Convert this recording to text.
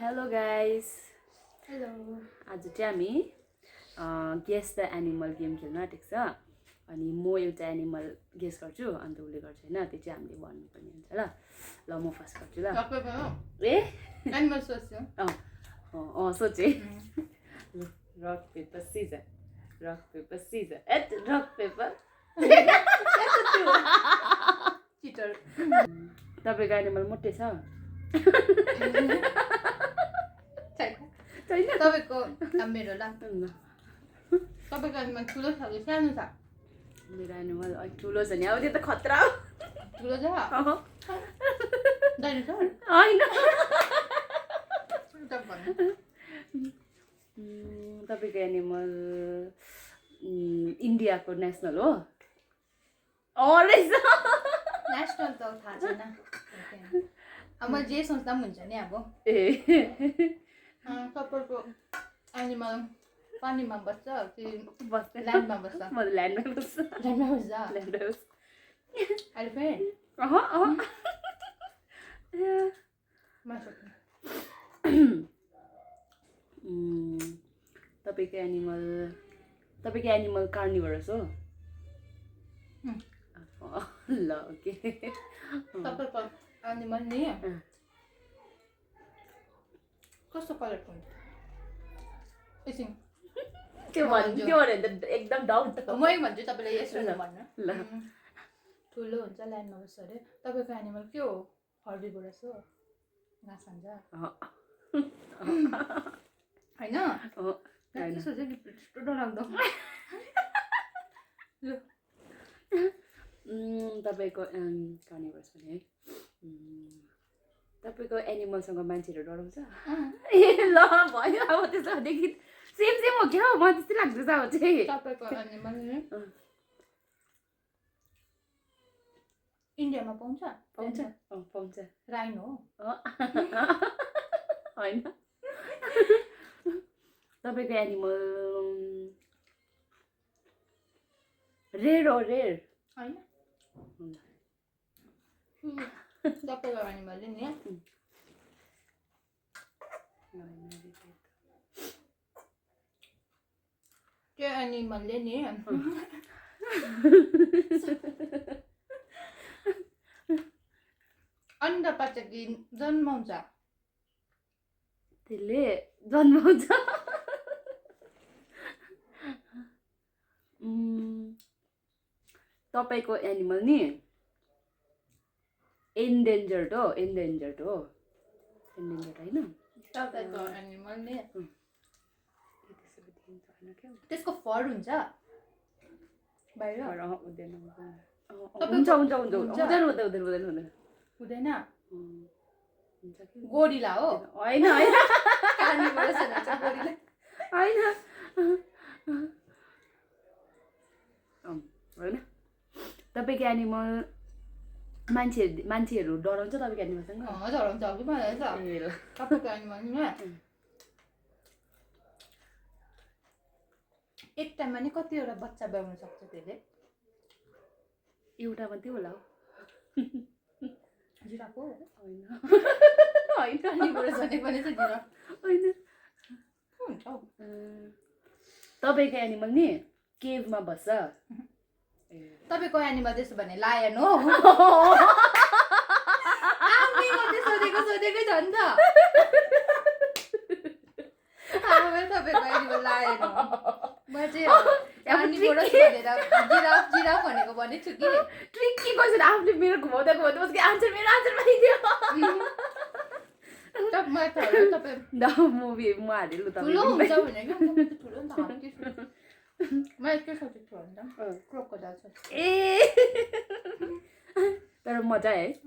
Hello guys. Hello. आज चाहिँ हामी गेस द एनिमल गेम खेल्न आँटेको छ अनि म एउटा एनिमल गेस गर्छु अन्त उसले गर्छ हैन त्यो चाहिँ हामीले भन्नुपर्ने हुन्छ ल ल म फर्स्ट गर्छु ल ए एनिमल सोच्छु सोचे rock paper scissor at rock paper cheater तपाईको एनिमल मोटे छ छैन तपाईको मेरो ल तपाईको एनिमल ठुलो छ कि सानो छ मेरो एनिमल अलि ठुलो छ नि अब त्यो त खतरा हो ठुलो छ डाइनोसर हैन तपाईको एनिमल इन्डियाको नेसनल हो रहेछ नेसनल त थाहा छैन अब मैले जे सोच्दा पनि हुन्छ नि अब ए तपाईँको एनिमल पानीमा बस्छ कि बस्दैन ल्यान्डमा बस्छ म ल्यान्डमा बस्छ ल्यान्डमा बस्छ ल्यान्डमा बस्छ एलिफेन्ट तपाईको एनिमल कार्निभरस हो ल ओके तपाईँको एनिमल नि कस्तो कलरको हुन्छ एकछिन त्यो भन्यो भने त एकदम डाउट म भन्छु तपाईँले यस भन्नु ल ठुलो हुन्छ ल्यान्डमा बस्छ अरे तपाईँको एनिमल के हो हर्बिभोरस हो घाँस खान्छ होइन सोच्यो नि त्यस्तो डरलाग्दो तपाईको कार्निभरस पनि है तपाईको एनिमलसँग मान्छेहरू डराउँछ ए ल भयो अब त्यसो भनेदेखि सेम हो क्या म त्यस्तै लाग्दैछ अब चाहिँ तपाईँको एनिमल इन्डियामा पाउँछ पाउँछ राइनो हो होइन तपाईको एनिमल रेयर हो रेयर होइन तपाईँको एनिमलले नि त्यो एनिमलले नि अन्डा पार्छ कि जन्माउँछ त्यसले जन्माउँछ तपाईको एनिमल नि एन्डेन्जर्ड हो होइन तपाईँको एनिमल नि त्यसको फर हुन्छ बाहिर हुँदैन हुँदैन गोरिला हो होइन तपाईको एनिमल मान्छेहरू डराउँछ तपाईँको एनिमलसँग डराउँछ कि मलाई तपाईँको एनिमल नि एक टाइममा नि कतिवटा बच्चा ब्याउन सक्छ त्यसले एउटा मात्रै होला हौ जिराफ हो होइन तपाईँको एनिमल नि केभमा बस्छ तपाईँको एनिमल त्यसो भने लायन हो सोधेकै छ नि त तपाईँको एनिमल लायन हो म चाहिँ जिराफ भनेको भनेको छु कि ट्रिकी क्वेसन आफूले मेरो घुमाउँदा उसको आन्सर मेरो आन्सर पाइदियो मुभी म हालेँ ठुलो हुन्छ भनेको ठुलो नि त मैले के सोचेको छु भने त क्रोकोडाइल छ ए तर मजा है